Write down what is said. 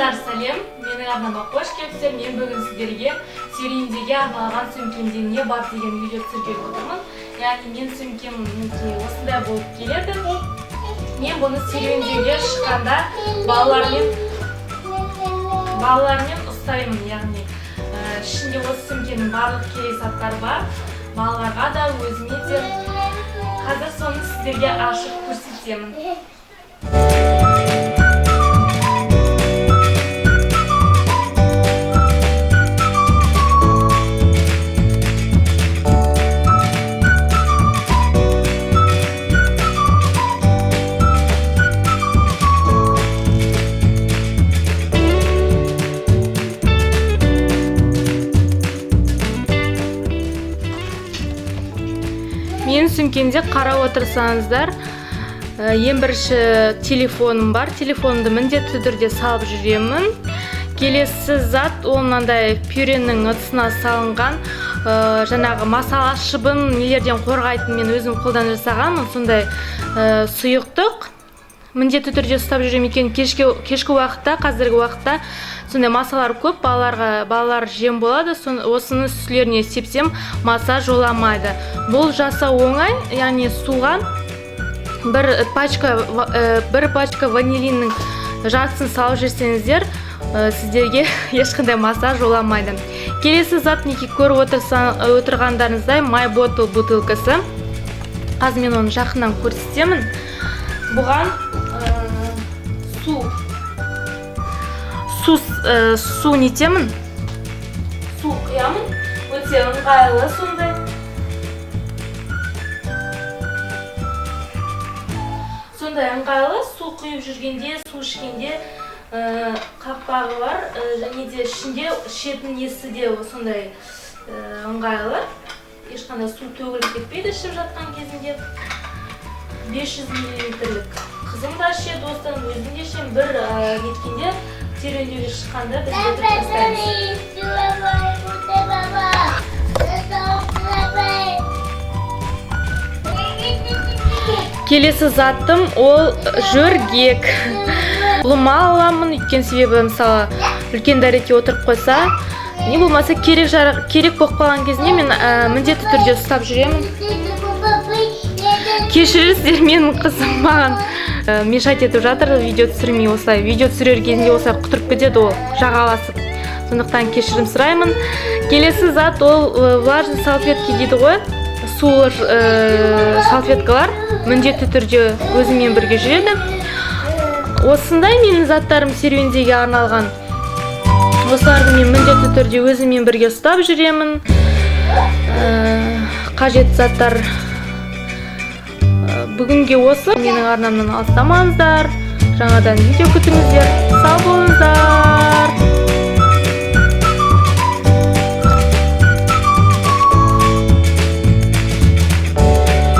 Қыздар, сәлем! Менің арнама қош келіпсіздер. Мен бүгін сіздерге серуендеуге арналған сөмкемде не бар деген видео түсіргелі отырмын. Яғни мен сөмкем мінекей осындай болып келеді. Мен бұны серуендеуге шыққанда балалармен ұстаймын. Яғни ішінде осы сөмкенің барлық керек заттары бар. Балаларға да, өзіме де. Қазір соны сіздерге ашып көрсетемін. Менің сөмкемде қарап отырсаңыздар, ең бірінші телефоным бар. Телефонымды міндетті түрде салып жүремін. Келесі зат ол мынандай пюренің ыдысына салынған, жаңағы масала, шыбын нелерден қорғайтын мен өзім қолдан жасағанмын. Сондай сұйықтық міндетті түрде ұстап жүремін екен. Кешкі уақытта, қазіргі уақытта сондай масалар көп, балалар жем болады. Осыны үстілеріне сепсем, маса жоламайды. Бұл жасау оңай, яғни суға бір пачка ванилиннің жартысын салып жіберсеңіздер, сіздерге ешқандай маса жоламайды. Келесі зат мінекей көріп отырғандарыңыздай май ботл бутылкасы. Қазір мен оны жақыннан көрсетемін. Бұған су нетемін, су құямын, өте ыңғайлы сондай. Сондай ыңғайлы, су құйып жүргенде, су ішкенде, қақпағы бар, және де ішінде ішетін несі де сондай, ыңғайлы. Ешқандай су төгіліп кетпейді ішіп жатқан кезінде. 500 миллилитрлік. Қызым да ішеді осыдан, өзім де ішемін. Бір неткенде, серуендеуге шыққанда біз бітіріп тастаймыз. Келесі затым ол жөргек. Ұлыма аламын, өйткені себебі мысалы үлкен дәретке отырып қойса, не болмаса керек болып қалған кезінде мен міндетті түрде ұстап жүремін. Кешіріңіздер, менің қызым маған мешать етіп жатыр, видео түсірмей осылай. Видео түсірер кезінде осылай құтырып кетеді ол, жағаласып. Сондықтан кешірім сұраймын. Келесі зат ол влажный салфетки дейді ғой. Сулы салфеткалар міндетті түрде өзіммен бірге жүреді. Осындай менің заттарым серуендеуге арналған. Осыларды мен міндетті түрде өзіммен бірге ұстап жүремін. Қажетті заттар бүгінге осы. Менің арнамнан алыстамаңыздар. Жаңадан видео күтіңіздер. Сау болыңыздар.